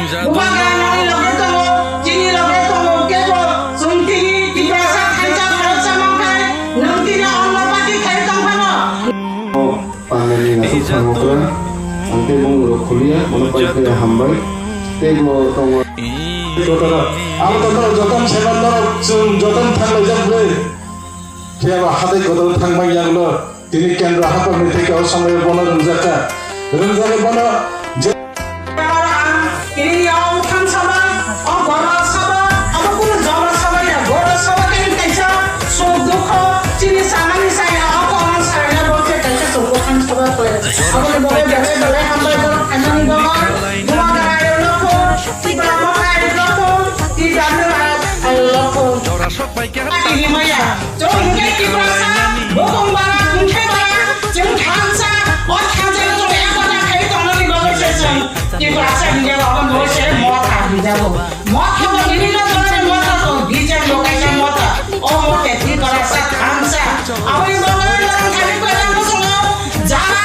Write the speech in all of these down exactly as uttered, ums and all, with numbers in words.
Bubagra nini loge tongo, chini loge tongo, kebo chwng tini Tiprasa thansa pharoksa mankhe, nwng tini onno party khai tongphano. Pangnani aswk phango kwrwng, ang tei bumung rok khuliya, bono pai khe hambai, tei bo tongo. Abo joto, joto seven norok chwng joto thanglaijak ble. Phiya ba hatai kotor thangbai yanglo. Tini kendra haphangni theke o somoyo bono rwngjakha. Rwngjagwi bono je- Tini o Uthan Sabha, o Gorma Sabha, abo kunu Jona Sabha ya, Gorma Sabha khe kaisa suk dukho, chini sanani saya, o Gorma Sabha ya, bo khe kaisa suk Uthan Sabha khe. Abo ni bagwi belai belai hambai borok khainani bagwi, Bubagra ayuk lokho, Tipra Motha ayuk lokho, Tipra Motha ayuk lokho. Tini maya. Chwng hwnkhe Tiprasa, bokong bara, hwnkhe bara, chwng thansa, o thansa no chwng ekota khai tongnani bagwi se chwng Tiprasa hwnkhe abo no se motha hwnjago. Motha bo nini no jora motha to, B J P bo kaisa motha. O motha Tiprasa thansa. Aboni bagwi norok thani kwrwng bwskango jara.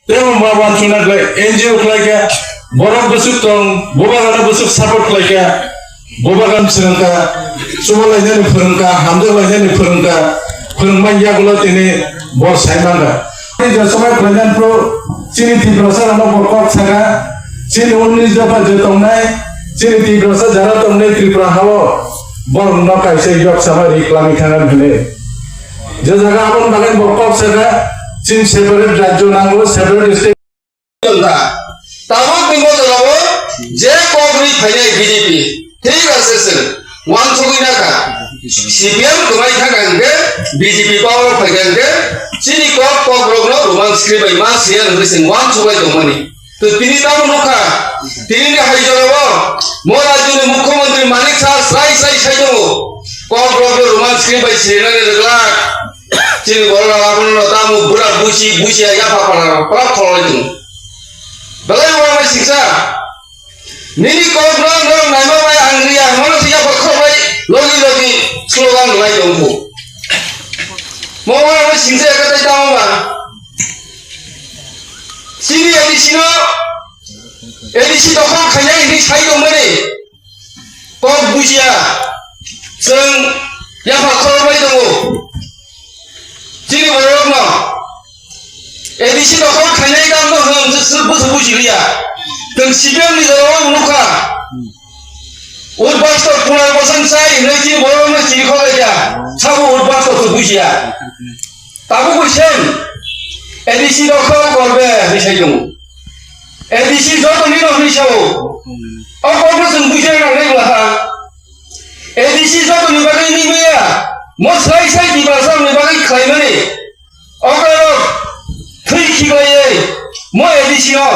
Tei bo ma wansukna khlai N G O khlai kha, borok bwswk tong, bubagrano bwswk support khlai kha, bubagrano swrwng kha, chuba lainani phwrwng kha, hamjak lainani phwrwng kha, phwrwngmani yagulo tini bor sai man kha. Tei je somai khlainani phuru chini Tiprasa rokno bo kok sakha, chini unnish dopha je tongnai, chini Tiprasa jara tongnai Tripura hao, borokno kaisa yok sama ri kwlangwi thangna hwnwi. Je jaga aboni bagwi bo kok sakha, chini separate rajyo nango, separate state. Tabuk ni bosoro je kok ri phainai B J P, thik ase sir, wansugwi nakha. C P M kwmai thangkha hwnkhe, B J P power phai kha hwnkhe, chini kok, kok rokno Roman script bai ma siya hwnwi chwng wansugwi tongmani. To tini tamo nukha, tini ni hai jorao mo rajyoni mukhyamantri Manik Saha srai srai sai tongo, kok rokno Roman script bai sirinani rwglak. Chini borok abono tamo bwrak busi busi ya yapha pala pala kholoi tongo. Belai uaimai singsa. Nini kok no, no, naima bai ang riya, mano si yapha kholoi logi logi slogan lai tongo. Mo uaimai singsa ya katai tamo ba. Chini A D C no, A D C dokhol khainai hinwi sai tongmani. Kok bujiya, chwng yapha khorokbai tongo. Chini borokno A D C dokhol khainai kamno hwn, chwng bwswk bujiliya. Chwng C P M ni jorao nukha. Udbastok punar bosong sai hinwi chini borokno chini khoklaikha. Sabo udbastok se bujiya. Tabuk bai sen A D C dokhol korbe hinwi sai tongo. A D C joto ni no hinwi sao. O kokno chwng bujiya nangnai wngkha. A D C joto ni bagwi wngwi maya. Mo sai sai Tiprasa ni bagwi khlaimani. O korok thwi khiklaiwi mo A D C no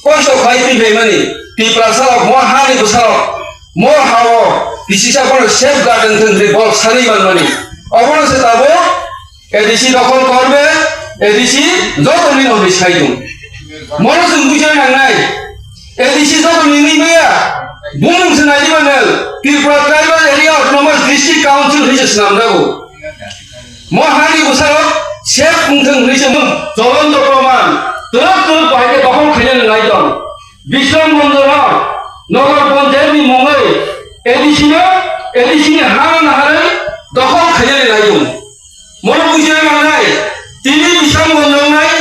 kosto khlai twi phaimani. Tiprasa rok mo hani bwsarok mo hao kisisa bono safeguard wngthwng hinwi borok sanwi manmani. Obono se tabuk A D C dokhol korbe, A D C joto ni hwnwi sai tongo. Mono chwng buchai nangnai. A D C joto ni wngwi maya. Bumung se nai diba nang. Tripura Tribal Area Autonomous District Council hinwi se swnamjago. Mo hani bwsarok sep wngthwng hinwi se mung. Cholonto proman. Twrwk twrwk bahai khe dokhol khainani nai tong. Bishram Mondolno Nagar Panchayat ni mungwi A D C no, A D C ni ha naharwi dokhol khainani nai tong. Mono bujiya nangnai, tini bisang bo nongnai,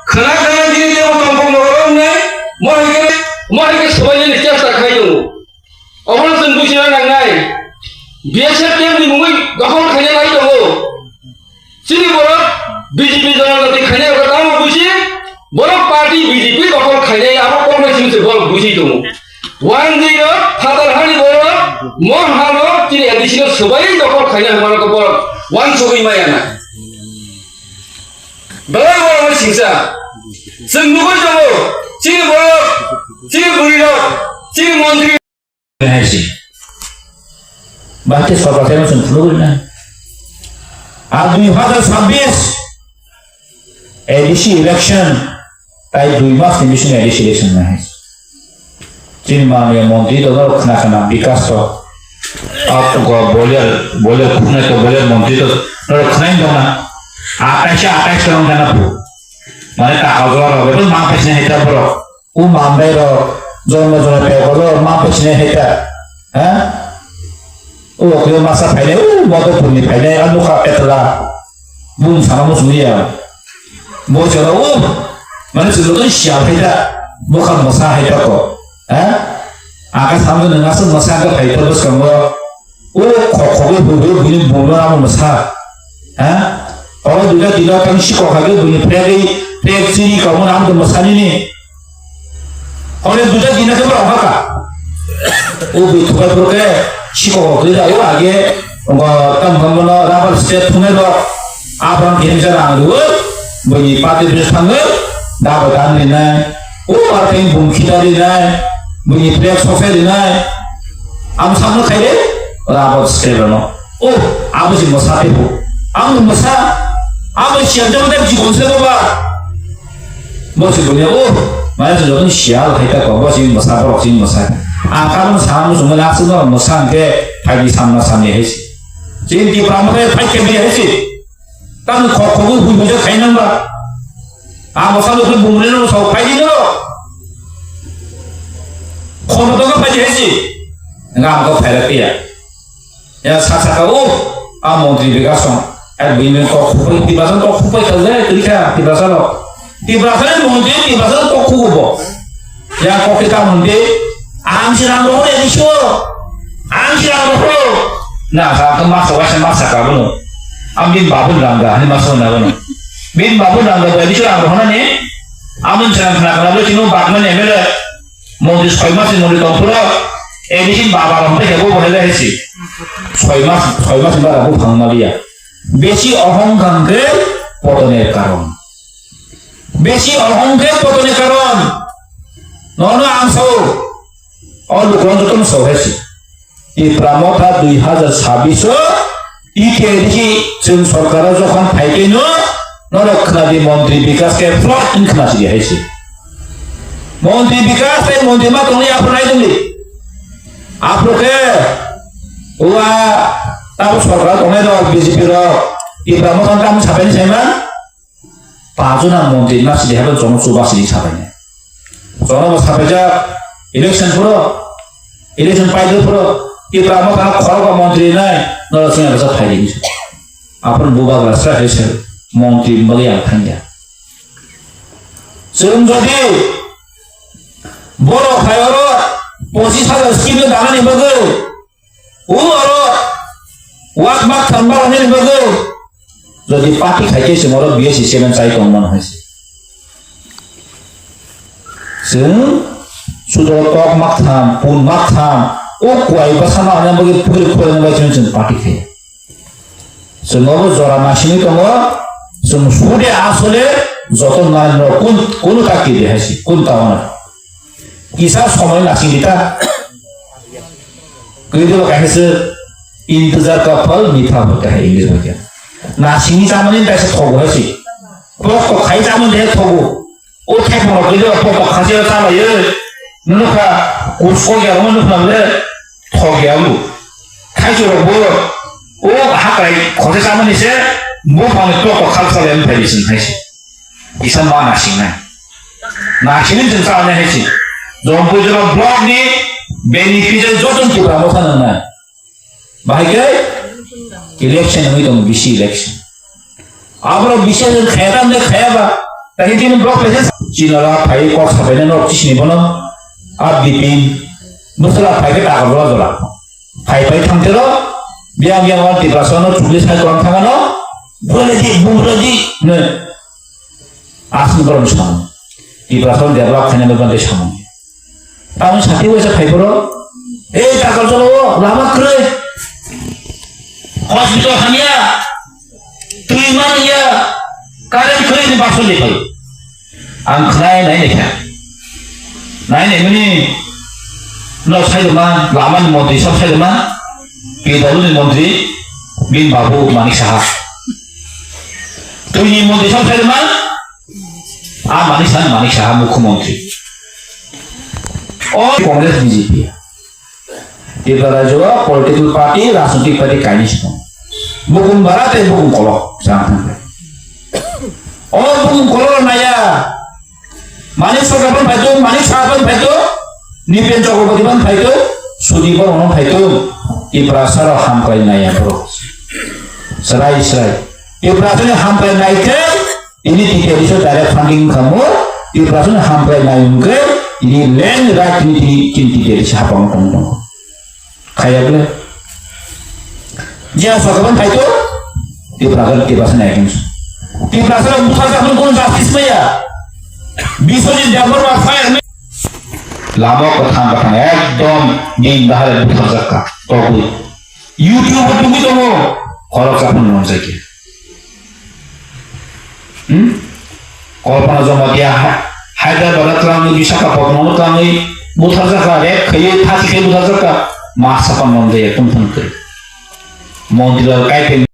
khwna khwna tini tebo tongphang bo rongnai, mo hai khe, mo hai khe swbainani chesta khai tongo. Obono chwng bujiya nangnai, B S F camp ni mungwi dokhol khaina lai tongo. Chini borok B J P Janata Party khaina rok tamo buji, borok party B J P dokhol khainai abo koknai simi se borok buji tongo. Wangwi rok, phatar hani borok, mo hano chini A D C no swbai dokhol khaina hwnmano khe borok wansugwi maya na. Belai borok no singsa. Chwng nugwi tongo, chini borok, chini bwrwi rok, chini montri. Hai si. Bahai khe sorkar khe no chwng phunugwi na. Ar dui hajar sabbish A D C election, tai dui mas ni bisingo A D C election nai hai. Chini manya montri to norok khna khna bikas to. Ap go boiler, boiler khuknai to boiler montri to norok khnain tongna. Atais atais tong jana phu. Mane taka jora rok, bebak mang paisne heta borok. U mandai rok, jonmo jonmo pe ko rok mang paisne heta. Ha? O khe masa phainai, o Madhopurni phainai, a nukha etla. Bung sana muchung ya. Bo chwla o, mane chwla to siya phaida, bokha mosa hai ta ko. Ha? Aka samjak nang aswk mosa aka phai ta bwskango. O khok khogwi bwrwi bwrwi bwrwi amo mosa. Ha? Oro duita tino tang sikok hai bwrwi phegwi pheg chiri kamu nam to mosa nini. Hore duita dina khe borok haka. O bui thupai phuru khe sikok rok khe jai o age ngo tam bang bono rubber state thunai rok. Abang khe misa rang rwi buini party office thangwi daba dan rinai. O party bum khita rinai. Buini flag soksa rinai. Ang sakno khai de rubber state rano. O abo si mosa te bo. Ang mosa abo si ang jabo dai jikon se ba. Bo se dunia, oh, mane se jotoni sial hai ta ko, bo se masa, borok se masa. Ang karon sam sung na su no masa ke phai di sam na sam ye hai se. Jin di pram ke phai ke bi hai se. Tam khok khok hui hui khai nang ba. A masa lo bung le no so phai di no. Khono to phai di hai se. Ngam ko phai ra pia. Ya, sa saka, oh, a montri Bikash song. Ai, bini kok khupai, Tiprasa kok khupai kha je, twi kha, Tiprasa rok. Tiprasa ni montri, Tiprasa kok khugo bo. Ya, kok kita montri, ang si rang rohor ya, disu. Ang si rang rohor. Na, sa, ka masa, wasa masa ka bono. Am bin babu rang ga, ni masa na bono. Bin babu rang ga, disu rang rohor na ni. Amun si rang khna khna bo, sino bagman M L A. Montri soi mas ni montri tong phuru, A D C ni baba rok tei kebo bo hele hesi. Soi mas, soi mas ni bara bo phang ma liya. Besi ohongkang khe potonir karon. Besi ohong khe potonir karon. Nono ang sao. O lukurok jotono sao hesi. Tipra Motha dui hajar sabbish o T T A D C chwng sorkar o jokhon phai twi no norok khna di montri Bikash khe flop wng khna sidi hai se. Montri Bikash tei montri ma tongwi aphuru nai tongdi. Aphuru khe o a tabo sorkar o tongnai rok B J P rok Tipra Motha tamo sapai ni sai man. Pajuna montri na sidi habo jono chuba sidi sabaini. Jono bo sabaijak election phuru, election paiduk phuru, Tipra Motha khorokba montri nai, noro singha bwsa phaidi hinwi. Aphuru bubagra sra hai se montri bagwi ang thangya. Chwng jodi borok hai oro pochis hajar scheme no danani bagwi, o oro wak mak thang barani bagwi, jodi party khai khe chwng oro B S C chairman chai tong mano hai se. Chwng sudo tok mak tham, pun mak tham, o kuai bwsano ani bagwi puri khorang bai chwng chwng party khai. Chwng oro jora nasingwi tongo, chwng sude asole joto nai no kun, kunu ta kiri hai se, kun ta wana. Kisa somoi nasing di ta. Kiri ba kaisa se intezar ka phal mitha hota hai English ba kya. Nasingwi chamani ta se thogo hai se. Pok to khai chamani de thogo. O thai phano khe pok kha se ta la ye. Nukha kusko ya mo nukha le thok ya lu. Thai choro bo o hakrai khose samani se bo phano pok kha sa le phai sin hai se. Isa ma na sinai. Na sini jeng sa ne hai se. Jompu jora block ni beneficiary joton tu ramo sa na. Bahai ke election nangwi tong bisi election. Abro bisi election khaya tam de khaya ba. Tahi tini block pese china la phai kok sabai na nok chisni bono. Ab dipin. Musala phai ke takar bola jola. Phai phai thang tero. Biang biang wan Tiprasa no chukli sai kong thang no. Bole di bumro di. Ne. Aswk borok ni samung. Tiprasa develop khaina bagwi tei samung. Tamoni sati waisa phai borok, "Ei, takal jalo, lama kwrwi. Hospital hamya, twi man ya, current kwrwi ni basol ni phai." Ang khnai nai nai kha. Nai nai mani no sai ma, lama ni montri sab sai ma, P W ni montri, bin babu Manik Saha. Twi ni montri sab sai ma, A Manik Saha, Manik Saha Mukhyamantri. O Congress B J P. Tripura rajyo o political party, rajnitik party kainwi se tongo. Bukum bara tei bukum kolok chang thangkhe. O bukum kolok naya. Manik Sarkar ban phaito, Manik Saha ban phaito, Nipen Chakraborty ban phaito, Sudip Bhorma ban phaito, Tiprasa rok hamkrai naya bro. Srai srai. Tiprasa ni hamkrai nai khe, ini T T A D C o direct funding kamo, Tiprasa ni hamkrai nai wngkhe, ini land right ini tini, tini T T A D C hapang tong tong. Khaya bole. Jia Sarkar ban phaito, Tiprasa, Tiprasa ni against. Tiprasa rok butharjak phano kono justice maya. Biswajit Debbarma fire me. Lama kwthang kwthang ekdom din bahai butharjak kha. Togwi. YouTube o tugwi tongo. Khoroksa phano nonjai khe. Hmm? Kalpana Jamatia ha-, Hyderabad o twlangwi, Visakhapatnam o twlangwi, butharjak kha, rape khaiwi, thasi khai butharjak kha, ma sapa nonjaya, tongthang khe. Motilal Kaipeng